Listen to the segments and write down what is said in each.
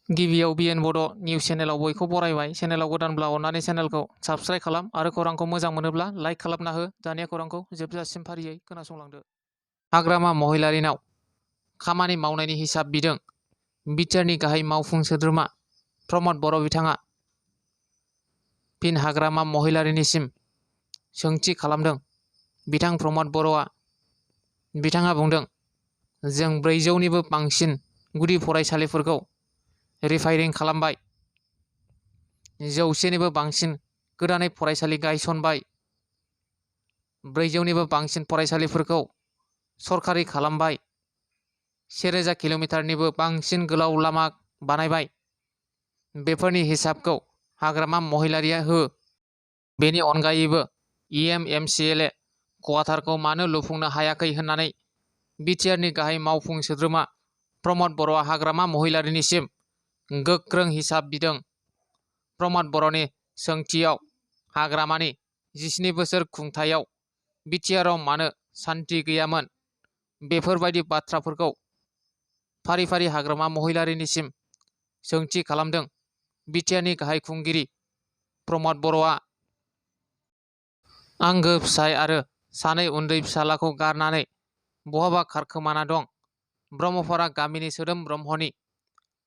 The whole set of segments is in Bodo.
गिबियाव बिएन बड' निउस चेनेलाव बयखौ बरायबाय। चेनेलाव गोदानब्ला अननानै चेनेलखौ साबस्क्राइब खालाम आरो खौरांखौ मोजां मोनोब्ला लाइक खालामना हो। दानिया खौरांखौ जोबजासिम फारियै खोनासंलांदो। हाग्रामा महिलारिनाव खामानि मावनायनि हिसाब बिदों बिटिआरनि गाहाय मावफुं सोद्रोमा प्रमद बर' बिथाङा फिन हाग्रामा महिलारिनिसिम सोंथि खालामदों। बिथां प्रमद बर'आ बिथाङा बुंदों, जों 400निबो बांसिन गुदि फरायसालिफोरखौ रिफायरिं खालामबाय। 100निबो बांसिन गोदानै फरायसालि गायसनबाय। 400निबो बांसिन फरायसालिफोरखौ सरकारि खालामबाय। 1000 किल'मिटारनिबो बांसिन गोलाव लामा बानायबाय। बेफोरनि हिसाबखौ हाग्रामा महिलारिया हो। बेनि अनगायैबो EMMCLA क्वार्टारखौ मानो लुफुंनो हायाखै होननानै बिटिआरनि गाहाय मावफुं सोद्रोमा प्रमद बर'आ हाग्रामा महिलारिनिसिम गोख्रों हिसाब बिदों। प्रमद बर'नि सोंथियाव हाग्रामानि 17 बोसोर खुंथायाव बिटिआरआव मानो सान्थि गैयामोन, बेफोरबायदि बाथ्राफोरखौ फारि फारि हाग्रामा महिलारिनिसिम सोंथि खालामदों। बिटिआरनि गाहाय खुंगिरि प्रमद बर'आ आंगो फिसाय आरो 2 उन्दै फिसालाखौ गारनानै बहाबा खारखोमाना दं। ब्रह्मपारा गामिनि सोदोम ब्रह्मनि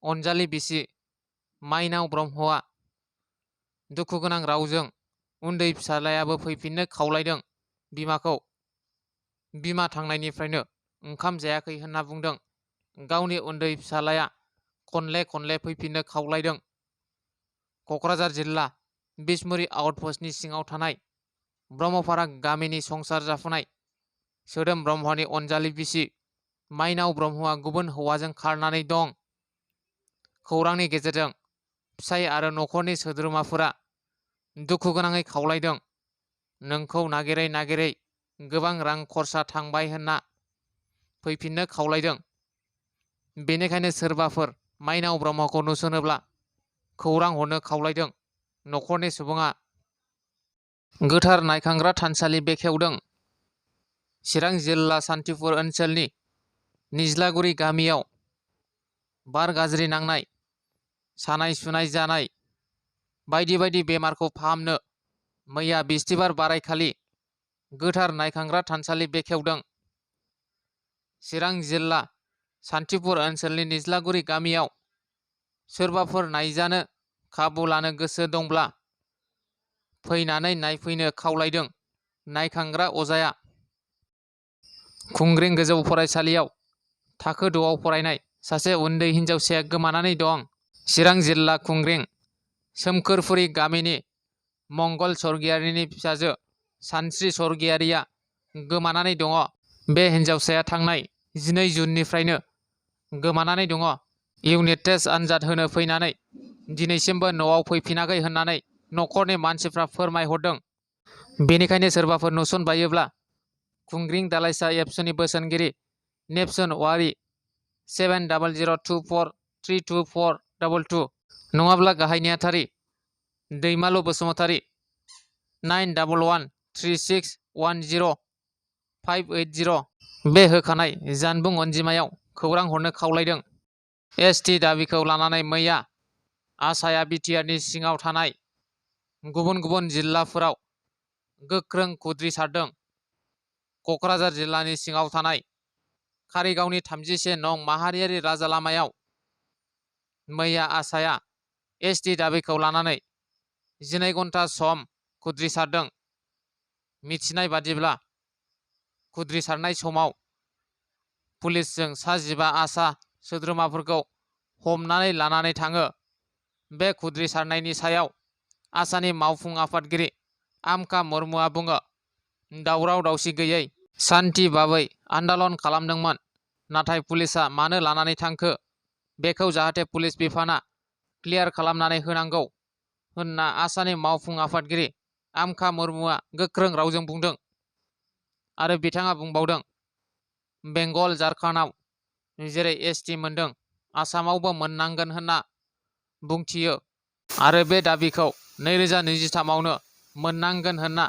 अनजालि बिसि माइनाव ब्रह्मआ दुखुगोनां रावजों उन्दै फिसालायाबो फैफिननो खावलायदों। बिमाखौ बिमा थांनायनिफ्रायनो ओंखाम जायाखै होनना बुंदों। गावनि उन्दै फिसालाया खनले खनले फैफिननो खावलायदों। क'क्राझार जिल्ला बिसमुरि आउटप'स्टनि सिङाव थानाय ब्रह्मपारा गामिनि संसार जाफुनाय सोदोम ब्रह्मनि अनजालि बिसि माइनाव ब्रह्मआ गुबुन हौवाजों खारनानै दं। खौरांनि गेजेरजों फिसाय आरो न'खरनि सोद्रोमाफोरा दुखुगोनाङै खावलायदों। नोंखौ नागिरै नागिरै गोबां रां खरसा थांबाय होनना फैफिननो खावलायदों। बेनिखायनो सोरबाफोर माइनाव ब्रह्मखौ नुसनोब्ला खौरां हरनो खावलायदों। न'खरनि सुबुङा गोथार नायखांग्रा थानसालि बेखेवदों। चिरां जिल्ला सान्थिपुर ओनसोलनि निज्लागुरि गामियाव बार गाज्रि नांनाय, सानाय सुनाय जानाय बायदि बायदि बेमारखौ फाहामनो मैया बिस्थिबार बारायखालि गोथार नायखांग्रा थानसालि बेखेवदों। चिरां जिल्ला सान्थिपुर ओनसोलनि निज्लागुरि गामियाव सोरबाफोर नायजानो खाबु लानो गोसो दंब्ला फैनानै नायफैनो खावलायदों। नायखांग्रा अजाया खुंग्रिं गोजौ फरायसालियाव थाखो 6आव फरायनाय सासे उन्दै हिनजावसाया गोमानानै दं। चिरां जिल्ला खुंग्रिं सोमखोरफुरि गामिनि मंगल स्वर्गियारिनि फिसाजो सानस्रि स्वर्गियारिया गोमानानै दङ। बे हिनजावसाया थांनाय 12 जुननिफ्रायनो गोमानानै दङ। इउनिट टेस्ट आनजाद होनो फैनानै दिनैसिमबो न'आव फैफिनाखै होननानै न'खरनि मानसिफ्रा फोरमायहरदों। बेनिखायनो सोरबाफोर नुसनबायोब्ला खुंग्रिं दालाइसा एबसुनि बोसोनगिरि नेपसुन औवारि 7002432422 नङाब्ला गाहाय नेहाथारि दैमालु बसुमतारि 913610580580 बे होखानाय जानबुं अनजिमायाव खौरां हरनो खावलायदों। ST दाबिखौ लानानै मैया आसाया बिटिआरनि सिङाव थानाय गुबुन गुबुन जिल्लाफोराव गोख्रों खुद्रिसारदों। क'क्राझार जिल्लानि सिङाव थानाय कारिगावनि 31 नं माहारियारि राजा लामायाव मैया आसाया ST दाबिखौ लानानै 12 घन्टा सम खुद्रिसारदों। मिथिनाय बादिब्ला खुद्रिसारनाय समाव पुलिसजों सा 15 आसा सोद्रोमाफोरखौ हमनानै लानानै थाङो। बे खुद्रिसारनायनि सायाव आसानि मावफुं आफादगिरि आमखा मुर्मुआ बुङो, दावराव दावसि गैयै सान्थि भाबै आन्दालन खालामदोंमोन। नाथाय पुलिसआ मानो लानानै थांखो बेखौ जाहाथे पुलिस बिफाना क्लियार खालामनानै होनांगौ होनना आसानि मावफुं आफादगिरि आमखा मुर्मुआ गोख्रों रावजों बुंदों। आरो बिथाङा बुंबावदों, बेंगल झारखन्डआव जेरै ST मोनदों आसामावबो मोननांगोन होनना बुंथियो आरो बे दाबिखौ 2023आवनो मोननांगोन होनना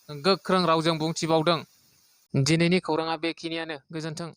गोख्रों रावजों बुंथिबावदों। दिनैनि खौराङा बेखिनियानो। गोजोन्थों।